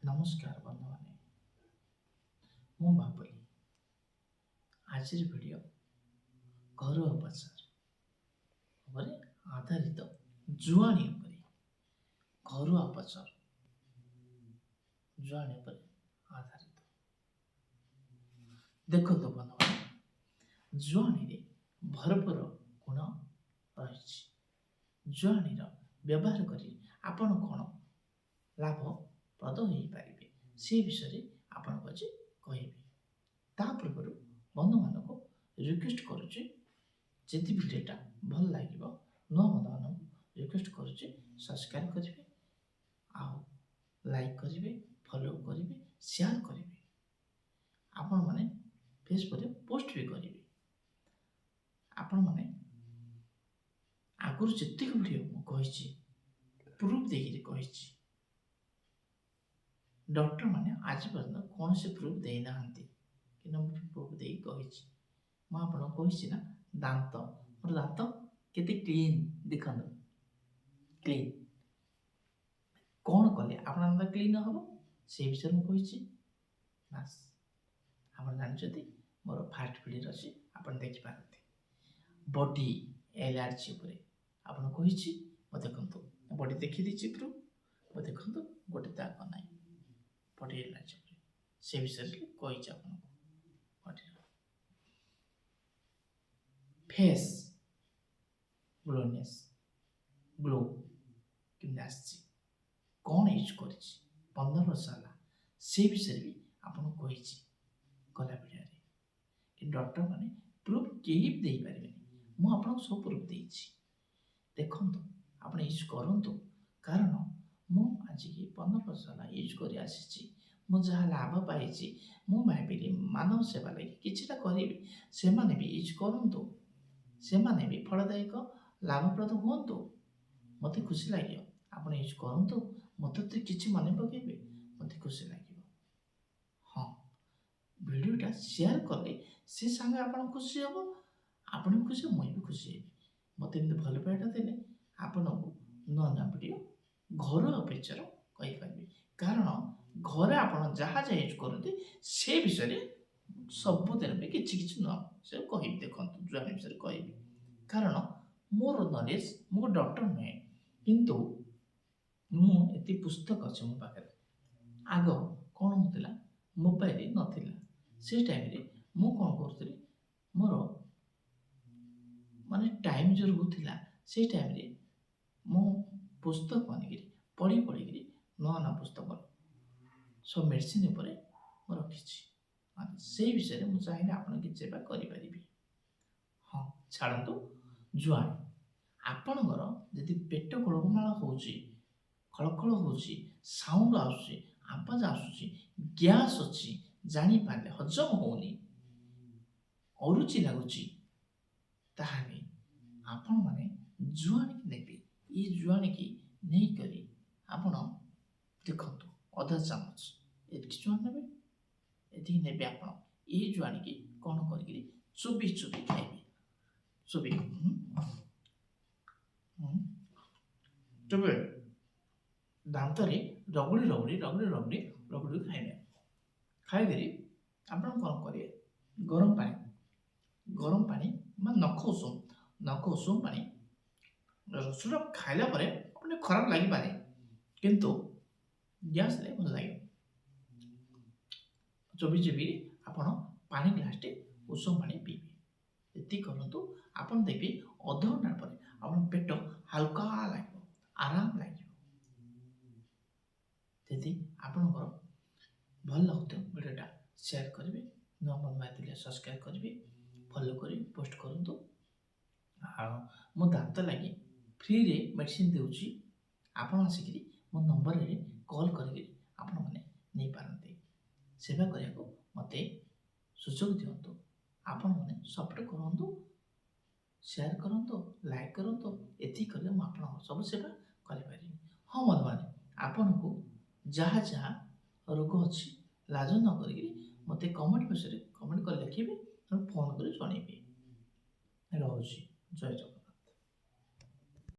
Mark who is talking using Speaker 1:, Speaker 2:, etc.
Speaker 1: ନମସ୍କାର ବନ୍ଧୁମାନେ, ମୁଁ ବାବୁଲି। ଆଜିର ଭିଡ଼ିଓ ଘରୋଇ ଉପଚାର ଉପରେ ଆଧାରିତ, ଜୁଆଣି ଉପରେ। ଘରୁଆ ଉପଚାର ଜୁଆଣି ଉପରେ ଆଧାରିତ। ଦେଖନ୍ତୁ ବନ୍ଧୁମାନେ, ଜୁଆଣିରେ ଭରପୁର ଗୁଣ ରହିଛି। ଜୁଆଣିର ବ୍ୟବହାର କରି ଆପଣ କ'ଣ ଲାଭପ୍ରଦ ହୋଇପାରିବେ, ସେ ବିଷୟରେ ଆପଣଙ୍କୁ ଆଜି କହିବି। ତା ପୂର୍ବରୁ ବନ୍ଧୁମାନଙ୍କୁ ରିକ୍ୱେଷ୍ଟ କରୁଛି, ଯଦି ଭିଡ଼ିଓଟା ଭଲ ଲାଗିବ, ନୂଆ ବନ୍ଧୁମାନଙ୍କୁ ରିକ୍ୱେଷ୍ଟ କରୁଛି, ସବସ୍କ୍ରାଇବ୍ କରିବେ ଆଉ ଲାଇକ୍ କରିବେ, ଫଲୋ କରିବେ, ସେୟାର କରିବେ। ଆପଣମାନେ ଫେସବୁକରେ ପୋଷ୍ଟ ବି କରିବେ। ଆପଣମାନେ ଆଗରୁ ଯେତିକି ଭିଡ଼ିଓ ମୁଁ କହିଛି, ପ୍ରୁଫ୍ ଦେଇକିରି କହିଛି। ଡକ୍ଟରମାନେ ଆଜି ପର୍ଯ୍ୟନ୍ତ କୌଣସି ପ୍ରୁଫ୍ ଦେଇନାହାନ୍ତି, କିନ୍ତୁ ମୁଁ ପ୍ରୁଫ୍ ଦେଇକି କହିଛି। ମୁଁ ଆପଣଙ୍କୁ କହିଛି ନା, ଦାନ୍ତ, ମୋର ଦାନ୍ତ କେତେ କ୍ଲିନ୍ ଦେଖନ୍ତୁ, କ୍ଲିନ୍। କ'ଣ କଲେ ଆପଣଙ୍କ ଦାନ୍ତ କ୍ଲିନ୍ ହେବ, ସେଇ ବିଷୟରେ ମୁଁ କହିଛି। ବାସ୍, ଆପଣ ଜାଣିଛନ୍ତି, ମୋର ଫାଷ୍ଟ ଭିଡ଼ିଓରେ ଅଛି, ଆପଣ ଦେଖିପାରନ୍ତି। ବଡି ଏଲାର୍ଜି ଉପରେ ଆପଣ କହିଛି। ମୁଁ ଦେଖନ୍ତୁ, ବଡି ଦେଖିଦେଇଛି ପ୍ରୁଫ୍। ମୁଁ ଦେଖନ୍ତୁ, ଗୋଟେ ଦାଗ ନାହିଁ ବଡି ଏଲାର୍ଜି ଉପରେ। ସେ ବିଷୟରେ କହିଛି ଆପଣଙ୍କୁ। ବଡିର ଫେସ୍ ଗ୍ଲୋନେସ୍, ଗ୍ଲୋ କେମିତି ଆସିଛି, କ'ଣ ୟୁଜ୍ କରିଛି 15 ବର୍ଷ ହେଲା, ସେ ବିଷୟରେ ବି ଆପଣଙ୍କୁ କହିଛି ଗଲା ଭିଡ଼ିଓରେ। କିନ୍ତୁ ଡକ୍ଟରମାନେ ପ୍ରୁଫ୍ କେହି ବି ଦେଇପାରିବେନି। ମୁଁ ଆପଣଙ୍କୁ ସବୁ ପ୍ରୁଫ୍ ଦେଇଛି। ଦେଖନ୍ତୁ, ଆପଣ ୟୁଜ୍ କରନ୍ତୁ, କାରଣ ମୁଁ ଆଜିକି 15 ବର୍ଷ ହେଲା ୟୁଜ୍ କରି ଆସିଛି। ମୁଁ ଯାହା ଲାଭ ପାଇଛି, ମୁଁ ଭାବିଲି ମାନବ ସେବା ଲାଗି କିଛିଟା କରିବି। ସେମାନେ ବି ୟୁଜ୍ କରନ୍ତୁ, ସେମାନେ ବି ଫଳଦାୟକ ଲାଭପ୍ରଦ ହୁଅନ୍ତୁ, ମୋତେ ଖୁସି ଲାଗିବ। ଆପଣ ୟୁଜ୍ କରନ୍ତୁ, ମୋତେ ତ କିଛି ମନେ ପକାଇବେ, ମୋତେ ଖୁସି ଲାଗିବ। ହଁ, ଭିଡ଼ିଓଟା ସେୟାର କଲେ ସେ ସାଙ୍ଗେ ଆପଣ ଖୁସି ହେବ, ଆପଣ ବି ଖୁସି ହେବ, ମୁଁ ବି ଖୁସି ହେବି। ମୋତେ ଏମିତି ଭଲ ପାଇବାଟା ଦେଲେ ଆପଣଙ୍କୁ ନୂଆ ନୂଆ ଭିଡ଼ିଓ ଘରୋଇ ଉପଚାର କହିପାରିବି, କାରଣ ଘରେ ଆପଣ ଯାହା ଯାହା ୟୁଜ୍ କରନ୍ତି, ସେ ବିଷୟରେ ସବୁଦିନ ବି କିଛି କିଛି ନୂଆ ସେ କହିବି। ଦେଖନ୍ତୁ, ଜୁଆଣି ବିଷୟରେ କହିବି, କାରଣ ମୋର ନଲେଜ, ମୁଁ ଡକ୍ଟର ନୁହେଁ, କିନ୍ତୁ ମୁଁ ଏତେ ପୁସ୍ତକ ଅଛି ମୋ ପାଖରେ। ଆଗ କ'ଣ ହେଉଥିଲା, ମୋବାଇଲ ନଥିଲା, ସେ ଟାଇମ୍ରେ ମୁଁ କ'ଣ କରୁଥିଲି, ମୋର ମାନେ ଟାଇମ୍ ଯେଉଁ ରହୁଥିଲା, ସେଇ ଟାଇମ୍ରେ ମୁଁ ପୁସ୍ତକ ଆଣିକିରି ପଢ଼ି ପଢ଼ିକିରି ନୂଆ ନୂଆ ପୁସ୍ତକ ସବୁ ମେଡ଼ିସିନ ଉପରେ ମୁଁ ରଖିଛି। ସେଇ ବିଷୟରେ ମୁଁ ଚାହିଁଲେ ଆପଣ କିଛି ସେବା କରିପାରିବି। ହଁ, ଛାଡ଼ନ୍ତୁ। ଜୁଆଣି, ଆପଣଙ୍କର ଯଦି ପେଟ ଗୋଳମାଳ ହେଉଛି, ଖଳଖଳ ହେଉଛି, ସାଉଣ୍ଡ ଆସୁଛି, ଆବାଜ ଆସୁଛି, ଗ୍ୟାସ୍ ଅଛି, ଜାଣିପାରିଲେ ହଜମ ହେଉନି, ଅରୁଚି ଲାଗୁଛି, ତାହେଲେ ଆପଣମାନେ ଜୁଆଣିକି ନେବେ। ଏଇ ଜୁଆଣିକି ନେଇକରି ଆପଣ ଦେଖନ୍ତୁ, ଅଧା ଚାମଚ ଏତିକି ଜୁଆଣି ନେବେ, ଏତିକି ନେବେ ଆପଣ। ଏଇ ଜୁଆଣିକି କ'ଣ କରିକିରି ଚୋବି ଚୋବି ଖାଇବେ। ଚୋବି ଚୋବି ଦାନ୍ତରେ ରଗଡ଼ି ରଗଡ଼ି ରଗଡ଼ି ରଗଡ଼ି ରଗଡ଼ି ଖାଇବେ। ଖାଇକରି ଆପଣ କ'ଣ କରିବେ, ଗରମ ପାଣି, ଗରମ ପାଣି ମାନେ ନଖ ଉଷୁମ, ନଖ ଉଷୁମ ପାଣି। ରସୁଣ ଖାଇଲା ପରେ ଆପଣ ଖରାପ ଲାଗିପାରେ, କିନ୍ତୁ ଗ୍ୟାସ୍ ହେଲେ ଭଲ ଲାଗିବ। ଚୋବି ଚୋବି ଆପଣ ପାଣି ଗ୍ଲାସଟେ ଉଷୁମ ପାଣି ପିଇବେ। ଏତିକି କରନ୍ତୁ, ଆପଣ ଦେଖିବେ ଅଧଘଣ୍ଟା ପରେ ଆପଣ ପେଟ ହାଲକା ଲାଗିବ, ଆରାମ ଲାଗିବ। ଯଦି ଆପଣଙ୍କର ଭଲ ଲାଗୁଥିବ, ଭିଡ଼ିଓଟା ସେୟାର କରିବେ, ନୂଆ ବନ୍ଧୁ ଥିଲେ ସବସ୍କ୍ରାଇବ୍ କରିବେ, ଫଲୋ କରି ପୋଷ୍ଟ କରନ୍ତୁ। ଆଉ ମୁଁ ଦାନ୍ତ ଲାଗି ଫ୍ରିରେ ମେଡ଼ିସିନ ଦେଉଛି। ଆପଣ ଆସିକିରି ମୋ ନମ୍ବରରେ କଲ୍ କରିକିରି ଆପଣମାନେ ନେଇପାରନ୍ତି। ସେବା କରିବାକୁ ମୋତେ ସୁଯୋଗ ଦିଅନ୍ତୁ। ଆପଣମାନେ ସପୋର୍ଟ କରନ୍ତୁ, ସେୟାର କରନ୍ତୁ, ଲାଇକ୍ କରନ୍ତୁ। ଏତିକି କଲେ ମୁଁ ଆପଣଙ୍କ ସବୁ ସେବା କରିପାରିବି। ହଁ ବନ୍ଧୁମାନେ, ଆପଣଙ୍କୁ ଯାହା ଯାହା ରୋଗ ଅଛି, ଲାଜ ନ କରିକିରି ମୋତେ କମେଣ୍ଟ ବକ୍ସରେ କମେଣ୍ଟ କରି ଲେଖିବେ, ଫୋନ୍ କରି ଜଣେଇବେ। ରହୁଛି, ଜୟ ଜଗନ୍ନାଥ।